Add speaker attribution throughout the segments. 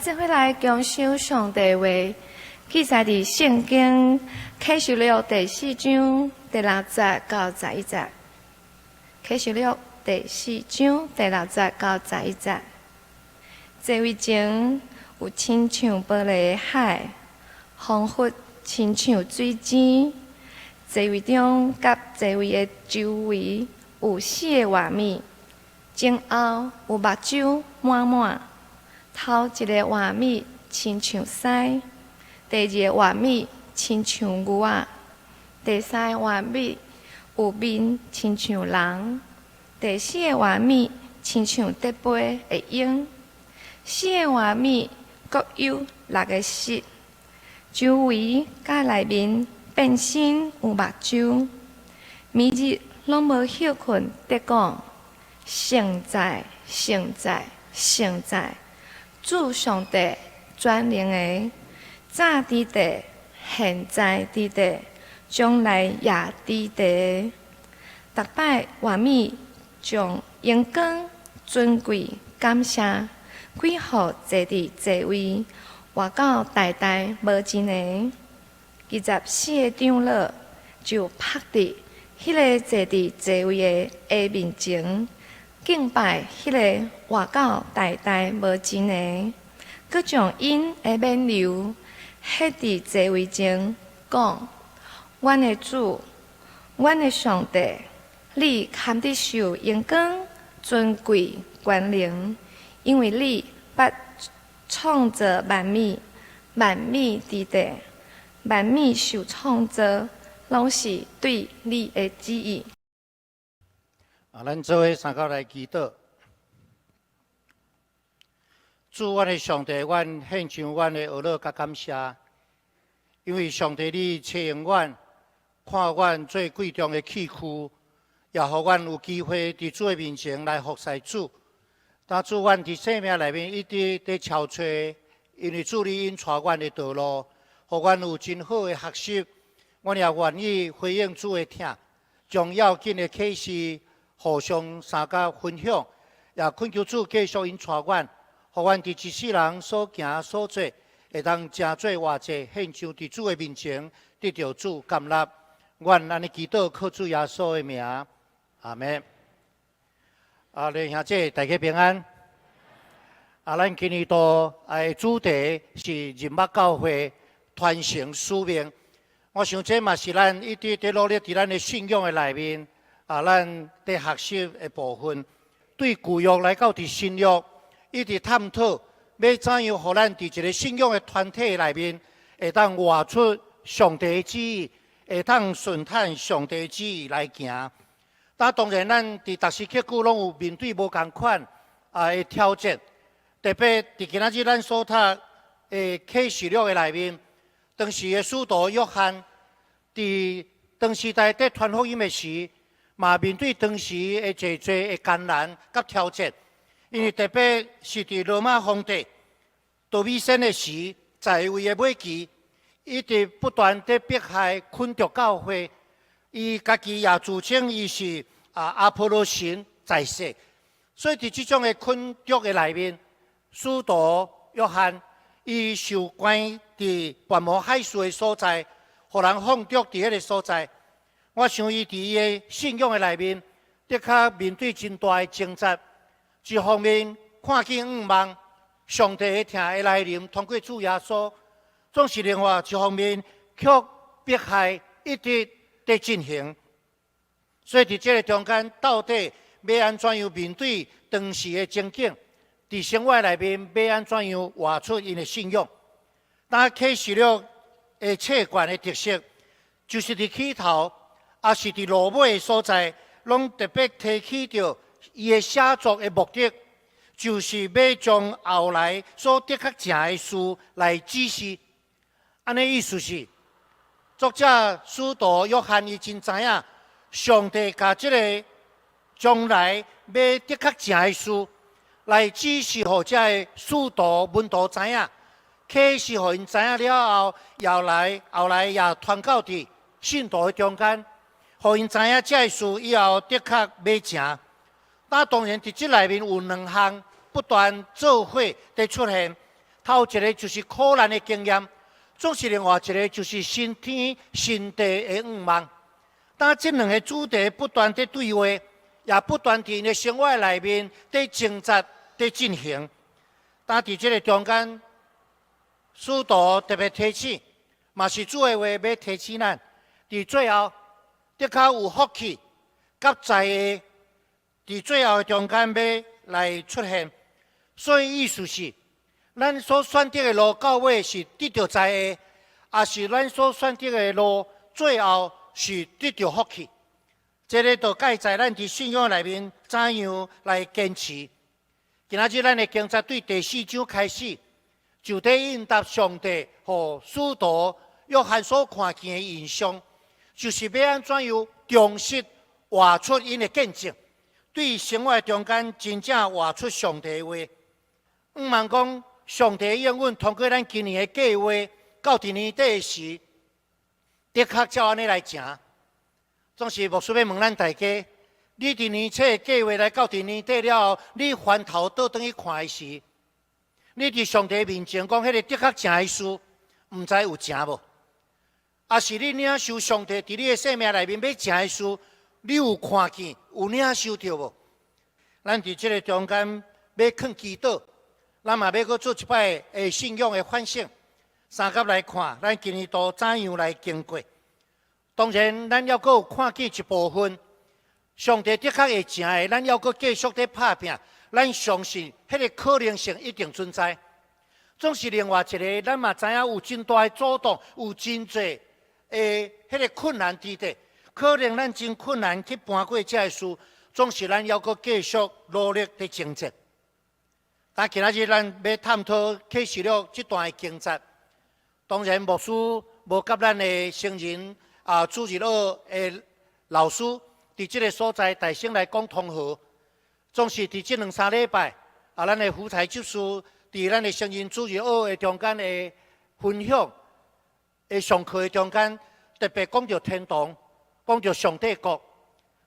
Speaker 1: 做伙來共賞上帝話，記載佇聖經啟示錄第四章第六節到十一節。啟示錄第四章第六節到十一節。座位前有親像玻璃的海，彷彿親像水晶。座位中佮座位的周圍有四个活物，前後有目睭滿滿。頭一个活物親像獅，第二個活物親像牛仔，第三個活物有面親像人，第四個活物親像得飛的鷹。四个活物各有六个翼，周圍佮內面遍身有目睭，每日攏無歇睏，佇講：聖哉，聖哉，聖哉！主上帝全能的，早佇地，現在佇地，將來也佇地。逐擺活物將榮光、尊貴、感謝歸予坐佇座位，活到代代無盡的。二十四个長老就伏佇彼个坐佇座位的面前，敬拜彼个活到代代無盡的，閣將𪜶的冕旒獻佇座位前，講：阮的主，阮的上帝，你堪得受榮光、尊貴、權能，因為你捌創造萬物，萬物佇地，萬物受創造，攏是對你的旨意。
Speaker 2: 啊，咱做伙相佮來祈禱。主，阮的上帝，阮獻上阮的呵咾佮感謝，因為上帝你賜予阮，看阮做貴重的器具，也予阮有機會佇主的面前來服侍主。但主，阮佇生命內面一直佇搜揣，因為主你引帶阮的道路，予阮有真好的學習。阮也願意回應主的疼，將要緊的啟示互相相佮分享，也懇求主繼續引帶阮，予阮佇這世人所行所做，會當成做活祭，獻上佇主的面前，得著主甘納。阮按呢祈禱，靠主耶穌的名，阿們。啊，弟兄姊妹，大家平安。啊，咱今年度的主題是任牧教會傳承使命。我想這嘛是咱一直佇努力佇咱的信仰的內面，啊，咱佇學習的部分，對舊約來到佇新約，一直探討欲怎樣，予咱佇一个信仰的團體內面，會當活出上帝的旨意，會當順趁上帝的旨意來行。但當然，咱佇逐時刻久攏有面對無仝款的挑戰，特別佇今仔日咱所讀的啟示錄的內面，當時的使徒約翰佇當時代佇傳福音的時，嘛面對當時的濟濟的艱難佮挑戰，因為特別是佇羅馬皇帝多米仙的時，在位的尾期，一直不斷佇迫害捆綁教會，伊家己也自稱伊是阿波羅神在世，所以佇這種的捆綁的內面，使徒約翰伊受關佇拔摩海島的所在，予人放逐佇彼个所在。我想伊佇伊的信仰的內面，的確面對真大的掙扎。一方面看見向望上帝的疼會來臨，通過主耶穌，總是另外一方面卻迫害一直佇進行。所以佇這个中間，到底欲按怎樣面對當時的情景？佇生活內面欲按怎樣活出𪜶的信仰？當啟示錄的冊卷的特色，就是佇起頭，抑是佇落尾的所在，攏特別提起著伊的寫作的目的，就是欲將後來所的確成的事來指示。按呢意思是，作者使徒約翰伊真知影，上帝共這个將來欲的確成的事來指示予這个使徒門徒知影，啟示予𪜶知影了後，又來後來也傳到佇信徒的中間，予𪜶知影這个事以後的確欲成。那當然佇這內面有兩項不斷做伙佇出現。頭一个就是苦難的經驗，總是另外一个就是新天新地的願望。當這兩个主題不斷佇對話，也不斷佇𪜶的生活內面佇掙扎、佇進行。但佇這个中間，使徒特別提醒，嘛是主的話欲提醒咱，佇最後的確有福氣佮災禍，佇最後的中間欲來出現。所以意思是，咱所選擇的路到尾是得著災禍，抑是咱所選擇的路最後是得著福氣。這个就蓋在咱佇信仰內面怎樣來堅持。今仔日咱的經節對第四章開始，就佇應答上帝予使徒約翰所看見的異象，就是欲按怎樣忠實活出𪜶的見證，對生活中間真正活出上帝的話。毋茫講上帝應允通過咱今年的計劃，到佇年底的時，的確照按呢來成。總是牧師欲問咱大家，你佇年初的計劃來到佇年底了後，你翻頭倒轉去看的時，你佇上帝面前講彼个的確成的事，毋知有成無？抑是你領受上帝佇你的生命內面欲成的事，你有看見、有領受著無？咱佇這个中間欲囥祈禱，咱嘛欲閣做一擺的信仰的反省，相佮來看，咱今年度怎樣來經過？當然，咱猶閣有看見一部分，上帝的確會成的，咱猶閣繼續佇拍拚。咱相信彼个可能性一定存在。總是另外一个，咱嘛知影有真大的阻擋，有真濟的彼个困難佇底，可能咱真困難去搬過這个事，總是咱猶閣繼續努力佇前進。但今仔日咱欲探討啟示錄這段的經節，當然牧師無佮咱的成人啊主日學的老師佇這个所在大聲來講通和，總是佇這兩三禮拜啊，咱的福財執事佇咱的成人主日學的中間的分享的上課的中間，特別講著天堂，講著上帝國，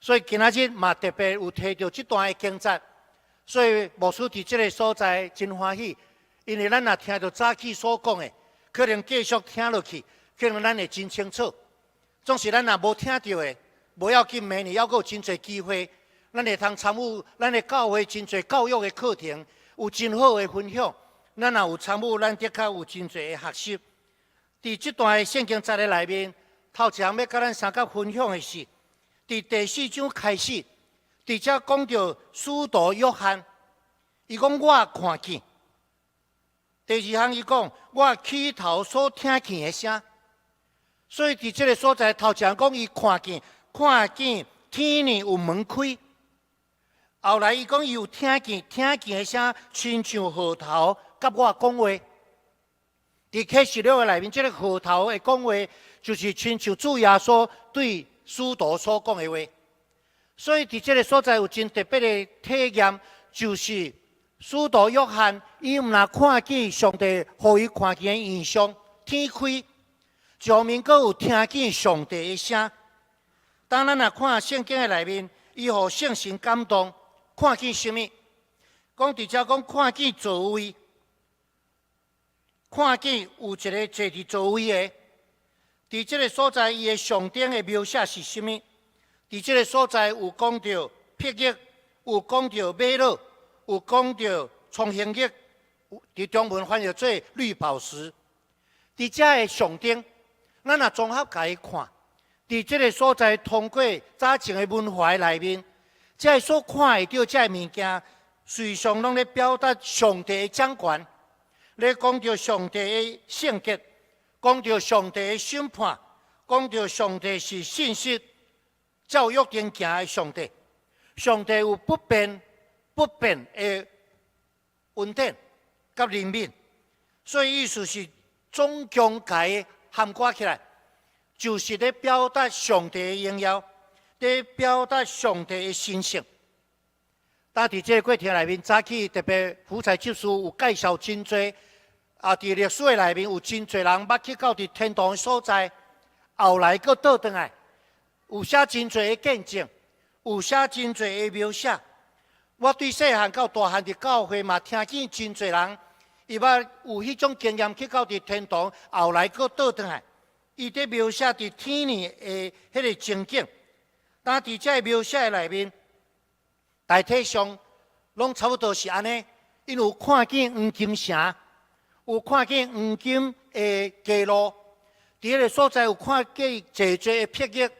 Speaker 2: 所以今仔日嘛特別有提著這段的經節。所以牧師佇這个所在真歡喜，因為咱若聽著早起所講的，可能繼續聽落去，可能咱會真清楚。總是咱若無聽著的，無要緊，明年猶閣有真濟機會，咱會通參與咱的教會真濟教育的課程，有真好的分享。咱若有參與，咱的確有真濟的學習。佇這段的聖經節的內面，頭一項欲佮咱相佮分享的是，佇第四章開始，佇遮講著使徒約翰，伊講我看見。第二項伊講我起頭所聽見的聲，所以佇這个所在頭一項講伊看見，看見天呢有門開。後來伊講伊有聽見，聽見的聲親像號頭佮我講話。佇啟示錄的內面，這个號頭的講話，就是親像主耶穌對使徒所講的話。所以佇這个所在有真特別的體驗，就是使徒約翰，伊毋但看見上帝予伊看見的異象，天開，上面閣有聽見上帝的聲。當咱若看聖經的內面，伊予聖神感動，看見啥物？講佇遮講看見座位，看見有一个坐佇座位的，佇這个所在，伊的象徵的描寫是啥物？佇這个所在有講著碧玉，有講著瑪瑙，有講著蒼蠅玉，佇中文翻譯做綠寶石。佇遮的象徵，咱若綜合共伊看，佇這个所在通過早前的文化內面，這个所看會著這个物件，隨常攏咧表達上帝的掌權，咧講著上帝的聖潔，講著上帝的審判，講著上帝是信實，照約定行的上帝，上帝有不變不變的恩典佮憐憫，所以意思是總共共伊涵蓋起來，就是咧表達上帝的榮耀，咧表達上帝的神聖。但佇這个過程內面，早起特別福財執事有介紹真濟，啊，佇歷史的內面有真濟人捌去到佇天堂的所在，後來閣倒轉來。有寫真濟的見證，有寫真濟的描寫。我對細漢到大漢佇教會嘛，聽見真濟人，伊捌有彼種經驗去到佇天堂，後來閣倒轉來。伊佇描寫佇天呢的彼个情景，但佇這个描寫的內面，大體上攏差不多是按呢。𪜶有看見黃金城，有看見黃金的街路，佇彼个所在有看見濟濟的碧玉，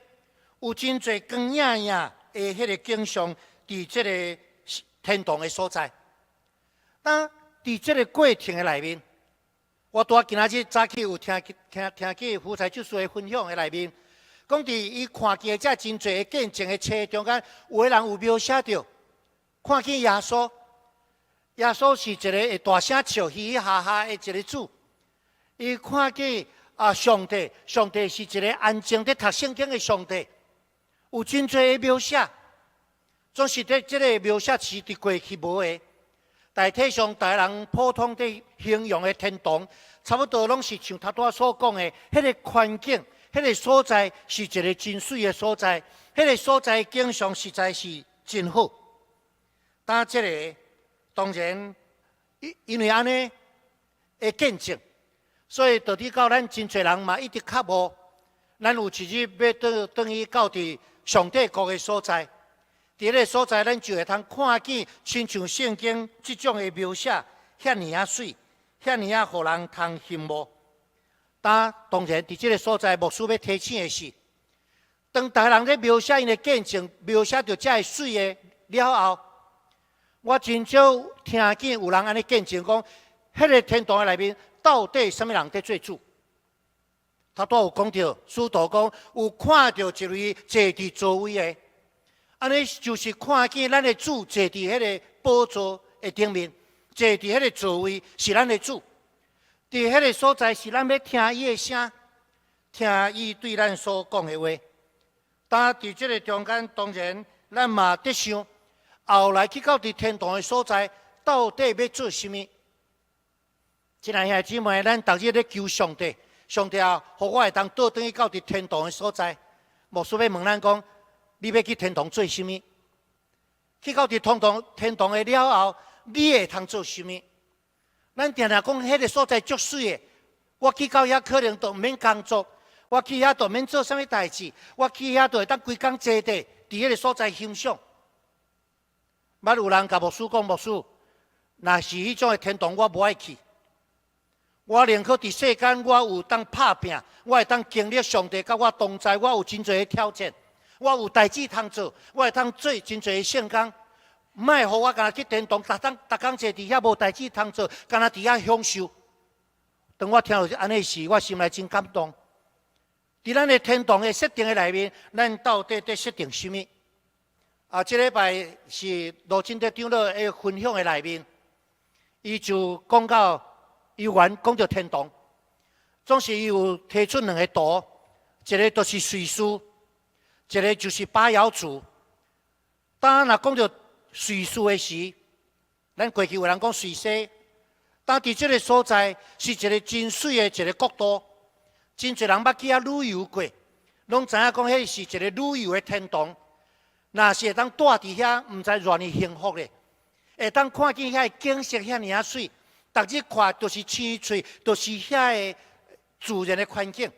Speaker 2: 有真濟光影影的彼个景象，佇這个天堂的所在。當佇這个過程的內面，我拄仔今仔日早起有聽聽聽見福財執事的分享的內面，講佇伊看見這真濟的見證的冊中間，有的人有描寫著看見耶穌，耶穌是一个會大聲笑、嘻嘻哈哈的一个主。伊看見啊，上帝，上帝是一个安靜佇讀聖經的上帝，有真濟的描寫。總是佇這个描寫是佇過去無的。大體上，逐人普通佇形容的天堂，差不多攏是像頭拄仔所講的，彼个環境、彼个所在是一个真媠的所在，彼个所在景象實在是真好。但這个當然，因為按呢的見證，所以導致到咱真濟人嘛一直渴慕，咱有一日欲轉轉去到佇上帝國的所在。佇彼个所在，咱就會通看見親像聖經這種的描寫，遐爾仔媠，遐爾仔予人通羨慕。但當然，佇這个所在，牧師欲提醒的是，當逐人咧描寫𪜶的見證，描寫著這个媠的了後，我真少聽見有人按呢見證講，彼个天堂的內面到底啥物人佇做主？頭拄有講著，使徒講有看著一位坐佇座位的。按呢就是看見咱的主坐佇彼个寶座的頂面，坐佇彼个座位是咱的主。佇彼个所在是咱欲聽伊的聲，聽伊對咱所講的話。但佇這个中間，當然咱嘛得想，後來去到佇天堂的所在，到底欲做啥物？親愛兄弟姊妹，咱逐日咧求上帝，上帝啊，予我會當倒轉去到佇天堂的所在。牧師欲問咱講，你欲去天堂做啥物？去到佇天堂天堂的了後，你會通做啥物？咱定定講彼个所在足媠的，我去到遐可能都毋免工作，我去遐都毋免做啥物代誌，我去遐都會當規工坐佇彼个所在欣賞。捌有人共牧師講，牧師，若是彼種的天堂，我無愛去。我寧可佇世間，我有當拍拚，我會當經歷上帝佮我同在，我有真濟的挑戰。我有代誌通做，我會通做真濟的聖工。莫予我干焦去天堂，逐工逐工坐佇遐無代誌通做，干焦佇遐享受。當我聽著按呢時，我心內真感動。佇咱的天堂的設定的內面，咱到底佇設定啥物？啊，這禮拜是羅振德長老的分享的內面，伊就講到，伊原講著天堂，總是伊有提出兩个圖，一个就是瑞士，一个就是巴瑤族。當若講著瑞士的時，咱過去有人講瑞士，但佇這个所在是一个真媠的一个國度，真濟人捌去遐旅遊過，攏知影講彼是一个旅遊的天堂。若是會當蹛佇遐，毋知偌爾幸福咧，會當看見遐个景色遐爾仔媠，逐日看就是青翠，就是遐个自然的環境，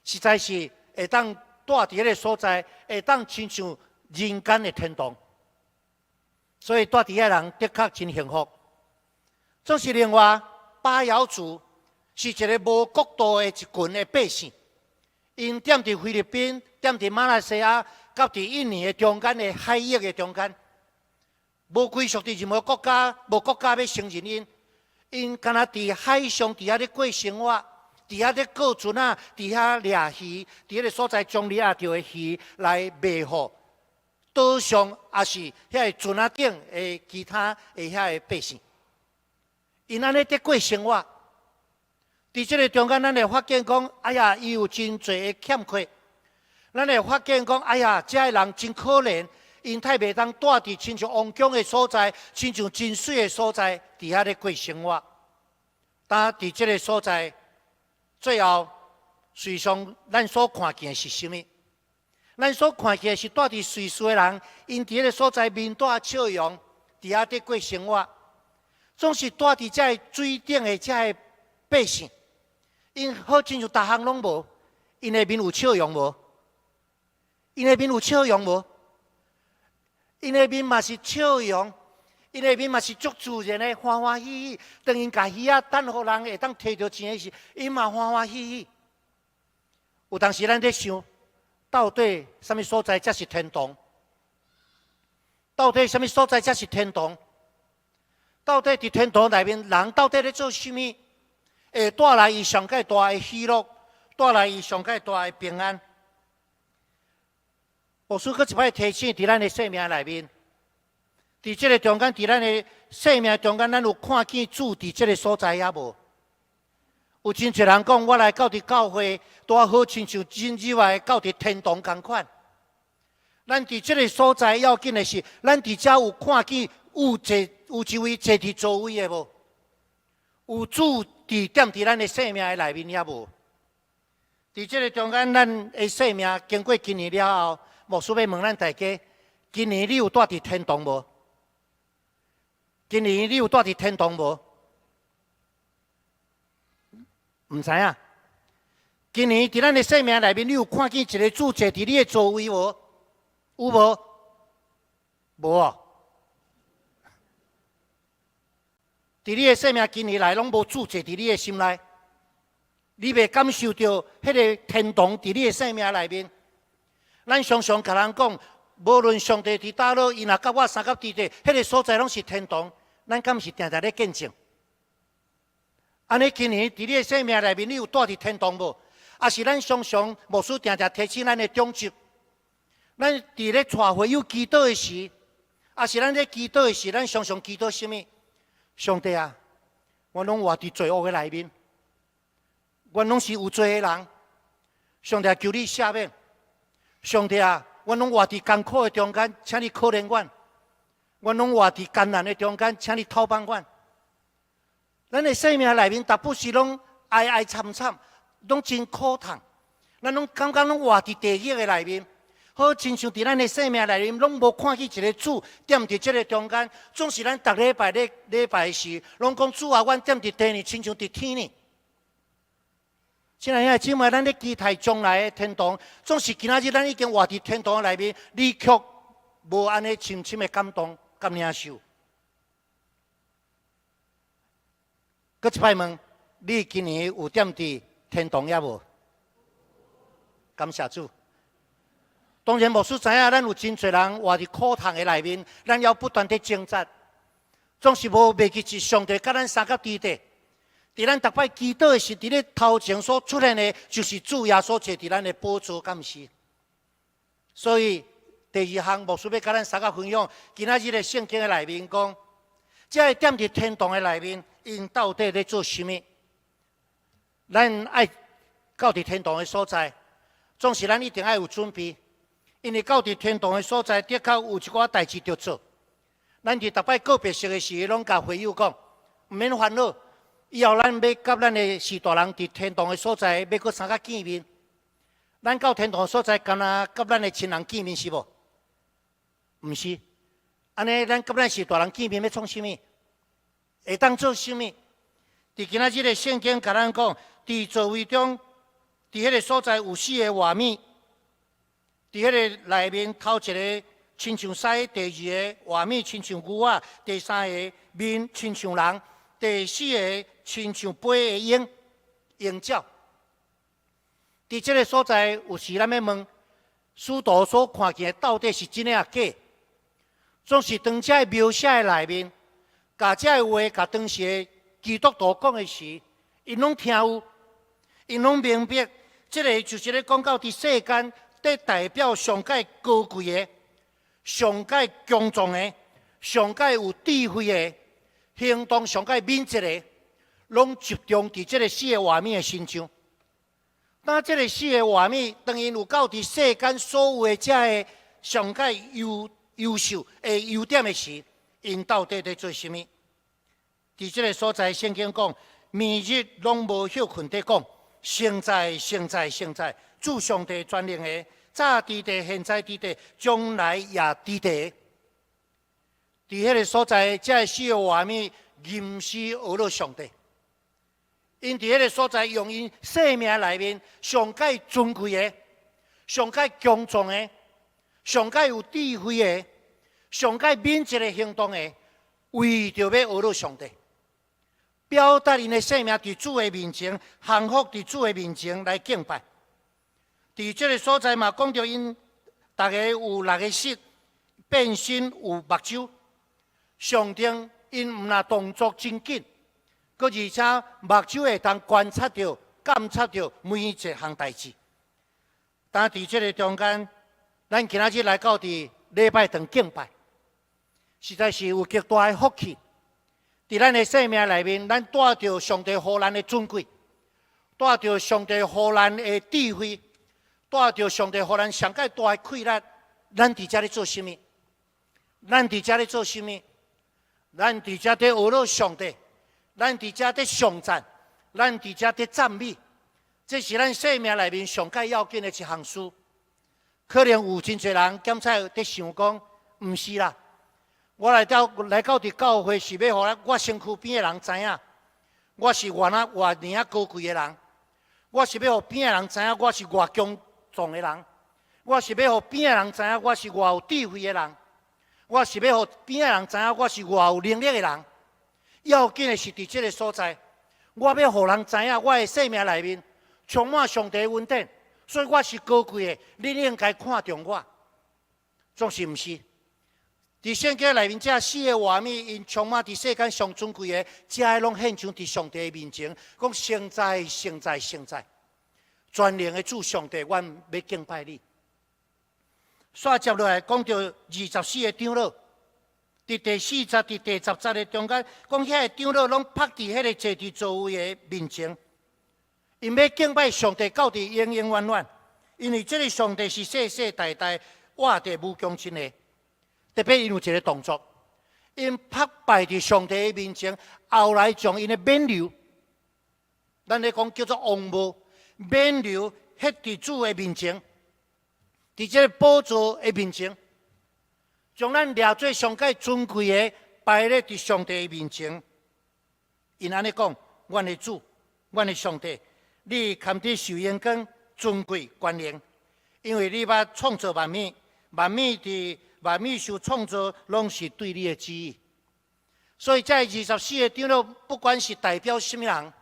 Speaker 2: 實在是會當蹛佇彼个所在，會當親像人間的天堂。所以蹛佇遐人的確真幸福。總是另外，巴瑤族是一个無國度的一群的百姓，𪜶踮佇菲律賓、踮佇馬來西亞、佮佇印尼的中間的海域的中間，無歸屬佇任何國家，無國家欲承認𪜶，𪜶干焦佇海上佇遐咧過生活，佇遐咧過船仔，佇遐掠魚，佇彼个所在將掠著的魚來賣予島上，抑是遐個船仔頂的其他的遐个百姓。𪜶按呢佇過生活，佇這个中間，咱會發現講，哎呀，伊有真濟的欠缺。咱會發現講，哎呀，這个人真可憐，𪜶太袂當蹛佇親像王宮的所在，親像真媠的所在，佇遐咧過生活。但佇這个所在，最後，事實上咱所看見的是啥物？咱所看見的是蹛佇瑞士的人，𪜶佇彼个所在面帶笑容，佇遐佇過生活。總是蹛佇這个水頂的這个百姓，𪜶好親像逐項攏無，𪜶的面有笑容無？𪜶的面有笑容無？𪜶的面嘛是笑容，𪜶的面嘛是足自然的，歡歡喜喜。當𪜶共魚仔等予人會當提著錢的時，𪜶嘛歡歡喜喜。有當時咱咧想，到底啥物所在才是天堂？到底啥物所在才是天堂？到底佇天堂內面，人到底咧做啥物，會帶來伊上蓋大的喜樂，帶來伊上蓋大的平安？牧師閣一擺提醒，佇咱的生命內面，佇這個中間，佇咱的生命中間，咱有看見主佇這個所在抑無？有真濟人講，我來到佇教會，拄仔好親像進入來到佇天堂仝款。咱佇這個所在要緊的是，咱佇遮有看見有坐有一位坐佇座位的無？有主佇踮佇咱的生命的內面抑無？佇這個中間，咱的生命經過今年了後，牧師欲問咱大家：今年你有蹛佇天堂無？今年你有蹛佇天堂無？毋知影。今年佇咱的生命內面，你有看見一个主坐佇你的座位無？有無？無哦。佇你的生命今年來攏無主坐佇你的心內，你袂感受著彼个天堂佇你的生命內面。咱常常共人講，無論上帝佇佗落，伊若佮我相佮佇佇，彼个所在攏是天堂。咱敢毋是定定咧見證？按呢，今年佇你的生命內面，你有蹛佇天堂無？抑是咱常常牧師定定提醒咱的長執，咱佇咧帶會友祈禱的時，抑是咱咧祈禱的時，咱常常祈禱啥物？上帝啊，我攏活佇罪惡的內面，我攏是有罪的人。上帝求你赦免。上帝啊，我攏活佇艱苦的中間，請你可憐阮。我攏活佇艱難的中間，請你透放阮。咱的生命內面，逐擺時攏哀哀慘慘，攏真苦痛。咱攏感覺攏活佇地獄的內面，好親像佇咱的生命內面，攏無看見一个主踮佇這个中間。總是咱逐禮拜咧禮拜時，攏講主啊，阮踮佇地呢，親像佇天呢。親愛的兄弟姊妹，咱咧期待將來的天堂，總是今仔日咱已經活佇天堂內面，你卻無按呢深深的感動、佮領受。閣一擺問，你今年有踮佇天堂抑無？感謝主。當然，牧師知影，咱有真濟人活佇苦痛的內面，咱猶不斷佇掙扎，總是無袂記是上帝佮咱相佮佇佇。佇咱逐擺祈禱的時，佇咧頭前所出現的，就是主耶穌坐佇咱的寶座，敢毋是？所以第二項，牧師欲佮咱相佮分享，今仔日的聖經的內面講，這个踮佇天堂的內面，𪜶到底咧做啥物？咱愛到佇天堂的所在，總是咱一定愛有準備，因為到佇天堂的所在，的確有一寡代誌著做。咱佇逐擺告別式的時，攏共會友講，毋免煩惱。以後咱欲佮咱的序大人佇天堂的所在，欲閣相佮見面。咱到天堂的所在，敢若佮咱的親人見面是無？毋是。按呢，咱佮咱序大人見面欲創啥物？會當做啥物？佇今仔日的聖經共咱講，佇座位中，佇彼个所在有四个畫面，佇彼个內面頭一个親像獅，第二个畫面親像牛仔，第三个面親像人，第四个親像飛的鷹，鷹鳥。佇這个所在，有時咱欲問，使徒所看見的到底是真的抑假？總是當這个描寫的內面，共這个話共當時的基督徒講的時，𪜶攏聽有，𪜶攏明白，這个就是咧講到佇世間，佇代表上蓋高貴的、上蓋強壯的、上蓋有智慧的、行動上蓋敏捷的，攏集中佇這个四個畫面的身上。當這个四个畫面，當𪜶有到佇世間所有的這个上蓋優優秀的優點的時，𪜶到底佇做啥物？佇這个所在，聖經講，暝日攏無歇睏佇講，聖哉聖哉聖哉，主上帝全能的，早佇佇，現在佇佇，將來也佇佇。佇彼个所在，這个四个畫面，吟詩呵咾上帝。𪜶佇彼个所在用𪜶生命內面上蓋尊貴的、上蓋強壯的、上蓋有智慧的、上蓋敏捷的行動的，為著欲呵咾上帝，表達𪜶的生命佇主的面前，降服佇主的面前來敬拜。佇這个所在嘛，講著𪜶逐个有六个色，變身有目睭，象徵𪜶毋若動作真緊。閣而且目睭會當觀察著、監察著每一項代誌。但佇這个中間，咱今仔日來到佇禮拜堂敬拜，實在是有極大的福氣。佇咱的生命內面，咱帶著上帝予咱的尊貴，帶著上帝予咱的智慧，帶著上帝予咱上蓋大的氣力，咱佇遮咧做啥物？咱佇遮咧做啥物？咱佇遮咧呵咾上帝。咱佇遮咧頌讚，咱佇遮咧讚美，這是咱生命內面上蓋要緊的一項事。可能有真濟人檢查佇想講，毋是啦，我來到佇教會是欲予我身軀邊的人知影，我是偌那偌爾仔高貴的人，我是欲予邊的人知影我是偌強壯的人，我是欲予邊的人知影我是偌有智慧的人，我是欲予邊的人知影我是偌有能力的人。要緊的是，佇這个所在，我欲予人知影，我的生命內面充滿上帝恩典，所以我是高貴的。恁應該看重我，總是毋是？佇聖經內面，這四个畫面，𪜶充滿佇世間上尊貴的，這个攏獻上佇上帝的面前，講聖哉、聖哉、聖哉，全能的主上帝，阮欲敬拜你。煞接落來講著24個長老。佇第四節、佇第10節的中間，講遐个長老攏伏佇彼个坐佇座位的面前，𪜶欲敬拜上帝，到佇永永遠遠。因為這个上帝是世世代代活佇無窮盡的。特別𪜶有一个動作，𪜶伏拜佇上帝的面前，後來將𪜶的冕旒，咱咧講叫做王帽，冕旒彼佇主的面前，佇這个寶座的面前。將咱掠做上蓋尊貴的擺咧佇上帝的面前，𪜶按呢講：阮的主，阮的上帝，你堪得受榮光、尊貴、權能，因為你捌創造萬物，萬物佇萬物受創造，攏是對你的旨意。所以，這24個長老，不管是代表啥物人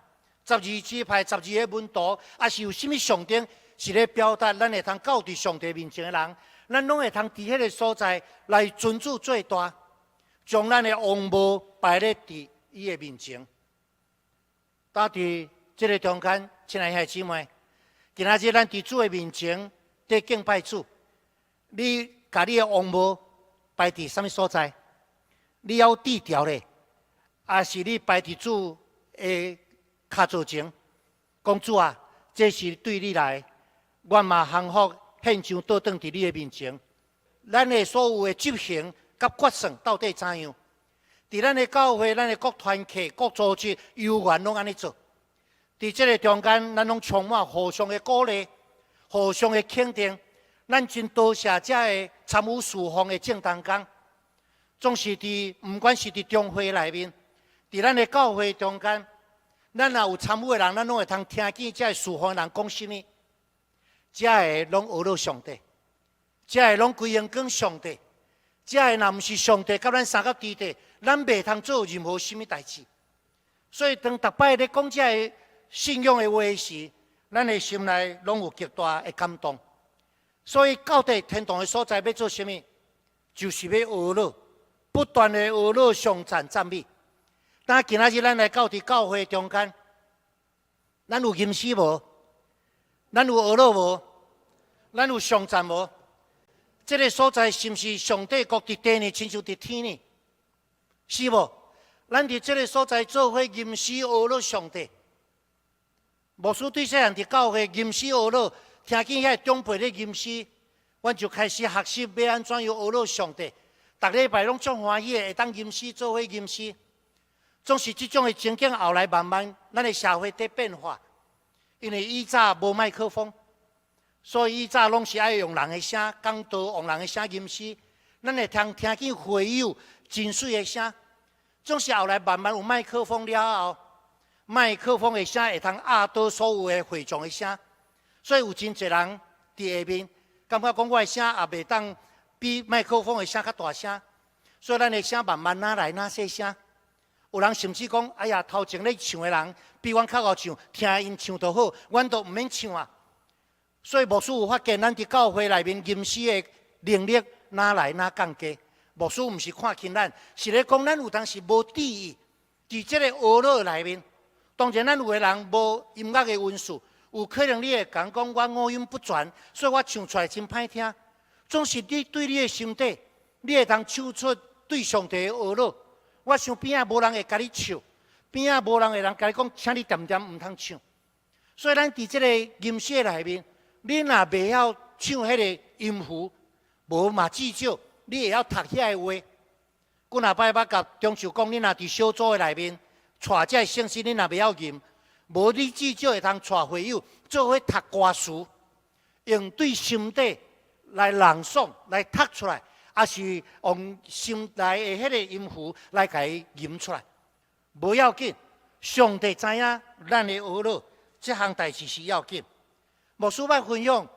Speaker 2: ，12支派、12個門徒，抑是有啥物象徵，是咧表達咱會通到佇上帝面前的人。咱攏會通佇彼个所在來尊主做大，將咱的王帽擺咧佇伊的面前。但佇這个中間，親愛兄弟姊妹，今仔日咱佇主的面前佇敬拜主，你共你的王帽擺佇啥物所在？你猶低調咧，抑是你擺佇主的跤座前？講主啊，這是對你來，我嘛降服。獻上倒轉佇你的面前，咱的所有的執行佮決算到底怎樣？佇咱的教會、咱的各團契、各組織，猶原攏按呢做。佇這个中間，咱攏充滿互相的鼓勵、互相的肯定。咱真多謝遮个參與事奉的眾同工，總是佇毋管是佇中會內面，佇咱的教會中間，咱若有參與的人，咱攏會通聽見遮个事奉的人講啥物。遮个攏呵咾上帝，遮个攏歸榮光上帝，遮个若毋是上帝佮咱相佮佇佇，咱袂通做任何啥物代誌。所以當逐擺咧講遮个信仰的話時，咱的心內攏有極大的感動。所以到底天堂的所在欲做啥物？就是欲呵咾，不斷的呵咾頌讚讚美。但今仔日咱來到佇教會中間，咱有吟詩無？咱有呵咾無？咱有頌讚無？這个所在是毋是上帝國佇地呢，親像佇天呢？是無？咱佇這个所在做伙吟詩呵咾上帝。牧師對細漢佇教會吟詩呵咾，聽見遐个長輩咧吟詩，阮就開始學習欲按怎樣呵咾上帝。逐禮拜攏足歡喜的，會當吟詩做伙吟詩。總是這種的情景，後來慢慢咱的社會佇變化，因為以早無麥克風，所以以早攏是愛用人的聲講道，用人的聲吟詩。咱會通聽見會友真媠的聲。總是後來慢慢有麥克風了後，麥克風的聲會通壓倒所有的會場的聲，所以有真濟人佇下面感覺講我的聲也袂當比麥克風的聲較大聲，所以咱的聲慢慢愈來愈細聲。有人甚至講：哎呀，頭前咧唱的人比阮較會唱，聽𪜶唱就好，阮都毋免唱啊。所以牧師有發現，咱佇教會內面吟詩的能力愈來愈降低。牧師毋是看輕咱，是咧講咱有當時無注意，佇這个學樂內面，當然咱有的人無音樂的恩賜，有可能你會講講我五音不全，所以我唱出來真歹聽。總是你對你的心底，你會通唱出對上帝的呵咾。我想邊仔無人會共你笑，邊仔無人會人共你講，請你恬恬毋通唱。所以咱佇這个吟詩內面，你若袂曉唱彼个音符，無嘛至少你會曉讀遐个話。幾若擺捌共長袖講，你若佇小組的內面帶這个聖詩，你若袂曉吟，無你至少會通帶會友做伙讀歌詞，用對心底來朗誦來讀出來，抑是用心內的彼個音符來共伊吟出來。無要緊，上帝知影咱的呵咾，這項代誌是要緊。牧師欲分享，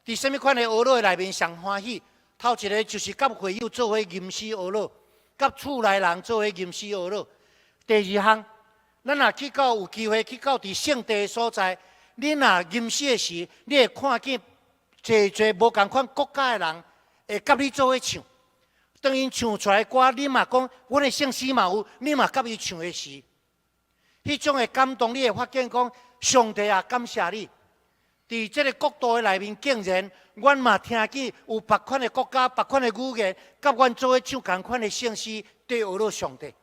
Speaker 2: 佇啥物款的呵咾的內面上歡喜？頭一个就是佮會友做伙吟詩呵咾，佮厝內人做伙吟詩呵咾。第二項，咱若去到有機會去到佇聖地的所在，你若吟詩的時，你會看見濟濟無仝款國家的人會佮你做伙唱。當𪜶唱出來的歌，你嘛講，阮的聖詩嘛有，你嘛佮伊唱的時，彼種的感動，你會發現講，上帝啊，感謝你！佇這个國度的內面，竟然阮嘛聽見有別款的國家、別款的語言，佮阮做伙唱仝款的聖詩，對呵咾上帝，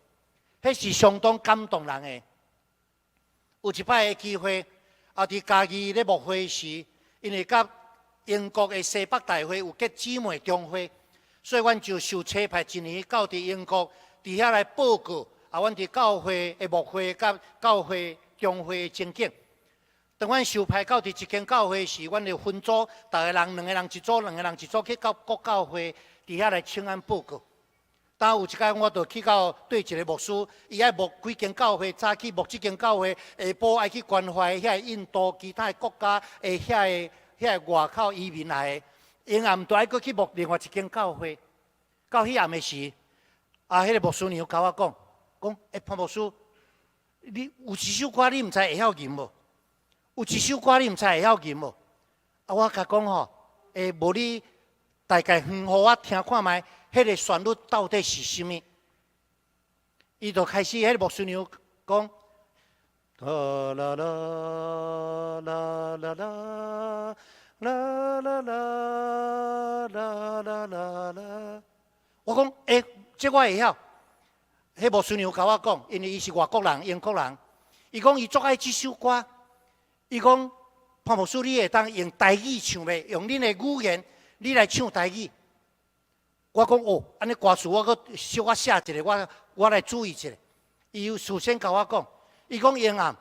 Speaker 2: 彼是相當感動人的。有一擺的機會，啊，佇嘉義咧牧會時，因為佮英國的西北大會有結姊妹中會，所以阮就受差派一年到佇英國，佇遐來報告啊，阮佇教會的牧會佮教會中會的情景。當阮受派到佇一間教會時，阮就分組，逐个人兩個人一組，兩個人一組去到各教會佇遐來請安報告。當有一擺，我就去到對一个牧師，伊愛牧幾間教會，早起牧這間教會，下晡愛去關懷遐印度其他的國家的遐個外口移民來的，下暗就愛閣去牧另外一間教會。到彼暗的時，啊，彼個牧師娘共我講，講，欸，潘牧師，你有一首歌你毋知會曉吟無？有一首歌你毋知會曉吟無？啊，我共講吼，欸，無你大概哼予我聽看覓，彼個旋律到底是啥物？伊就開始，彼個牧師娘講，啦啦啦啦啦啦啦啦啦啦啦啦。我講，欸，這我會曉。彼牧師娘共我講，因為伊是外國人，英國人，伊講伊足愛這首歌。伊講潘牧師，你會當用台語唱袂？用恁的語言，你來唱台語。我講哦，按呢歌詞我閣小可寫一下，我來注意一下。伊有事先共我講，伊講英暗，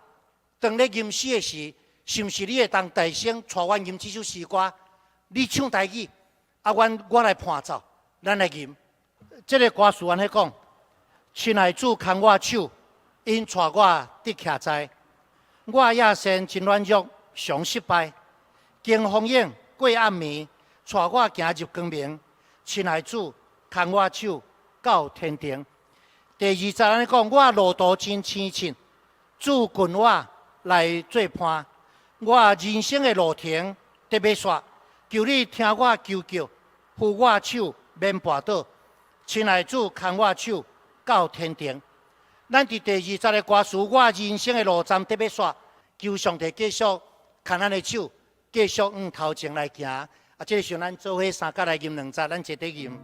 Speaker 2: 當咧吟詩的時，是毋是你會當大聲帶阮吟這首詩歌？你唱台語，啊，阮我來伴奏，咱來吟。這个歌詞按呢講：親愛主牽我手，𪜶帶我得徛在。我野生真軟弱，常失敗。經風湧過暗暝，帶我行入光明。親愛主牽我手到天庭。第二節按呢講，我路途真踏躭，主近我來做伴。我人生的路程得欲煞，求你聽我求叫，扶我手免跋倒。親愛主牽我手到天庭。咱佇第二節的歌詞，我人生的路站得欲煞，求上帝繼續牽咱的手，繼續向頭前來行。啊，這个時陣咱做伙三角來吟兩節，咱齊佇吟。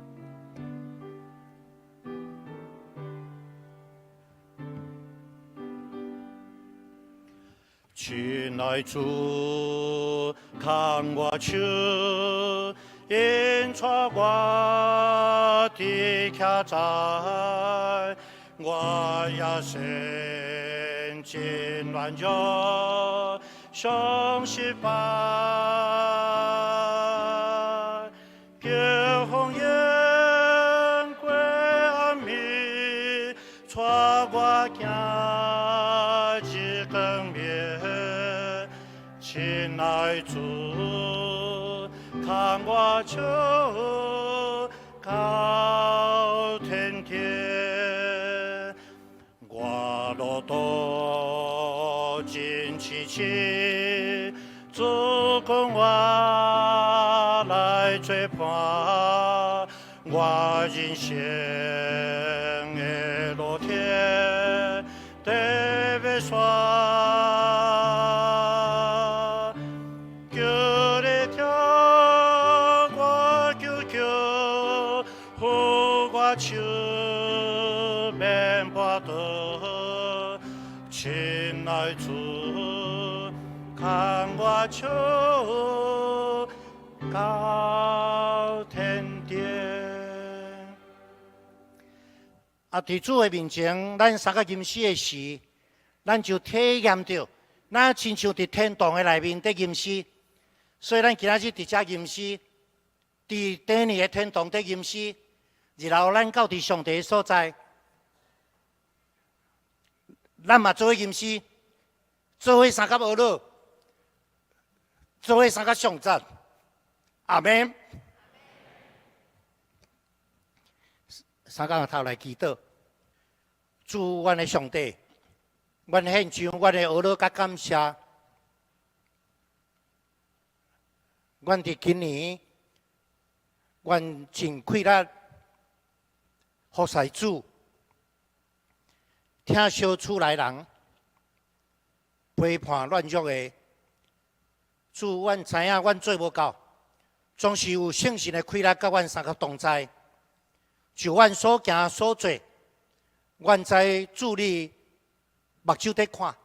Speaker 2: 親愛主，牽我手，𪜶帶我佇徛在。我野生真軟弱，常失敗。經風湧過暗暝，帶我行入光明，親愛主，牽我手到天庭，我路途真淒凄，主講我來做伴，我人生的路程得欲煞。求你聽我求求，扶我手免跋倒，親愛主，牽我手到天頂。啊！佇主的面前，咱相佮吟詩的時，咱就體驗著，咱親像佇天堂的內面佇吟詩。所以咱今仔日佇遮吟詩，佇頂年的天堂佇吟詩，日後咱到佇上帝的所在，咱嘛做伙吟詩，做伙相佮學樂，做伙相佮頌讚。阿們。三工頭來祈禱，主阮的上帝，阮獻上阮的呵咾佮感謝。阮佇今年，阮盡氣力服侍主，疼惜厝內人，陪伴軟弱的。主，阮知影阮做無夠，總是有聖神的氣力佮阮相佮同在。就阮所行所做，阮知主你目睭佇看，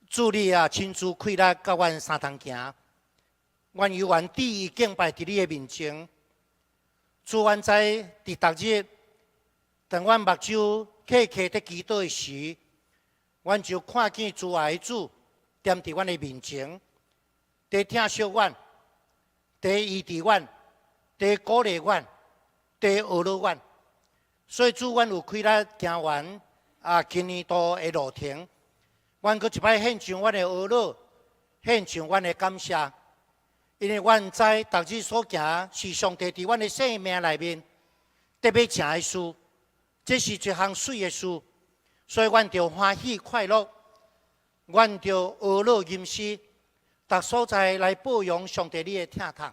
Speaker 2: 主你也親自氣力佮阮相同行。阮猶原致意敬拜佇你的面前。主，阮知佇逐日，當阮目睭瞌瞌佇祈禱的時，阮就看見慈愛的主踮佇阮的面前，佇疼惜阮，佇醫治阮，佇鼓勵阮，佇呵咾阮。所以主，阮有氣力行完啊，今年度的路程，阮閣一擺獻上阮的呵咾，獻上阮的感謝，因為阮知逐日所行是上帝佇阮的生命內面特別成的事，這是一項媠的事，所以阮著歡喜快樂，阮著呵咾吟詩，逐所在來報揚上帝你的疼痛。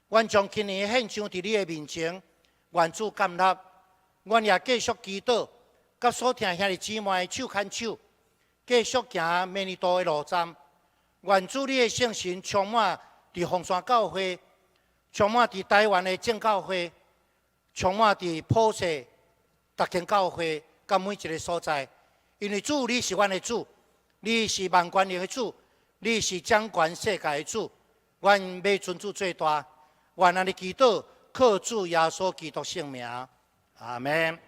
Speaker 2: 阮將今年獻上佇你的面前，願主甘納。阮也繼續祈禱，佮所疼兄弟姊妹手牽手，繼續行明年度的路站。願主你的聖神充滿佇鳳山教會，充滿佇台灣的正教會，充滿佇普世逐間教會，佮每一个所在。因為主你是阮的主，你是萬權能的主，你是掌權世界的主。阮欲尊主做大，願按呢祈禱，靠主耶穌基督聖名。阿們。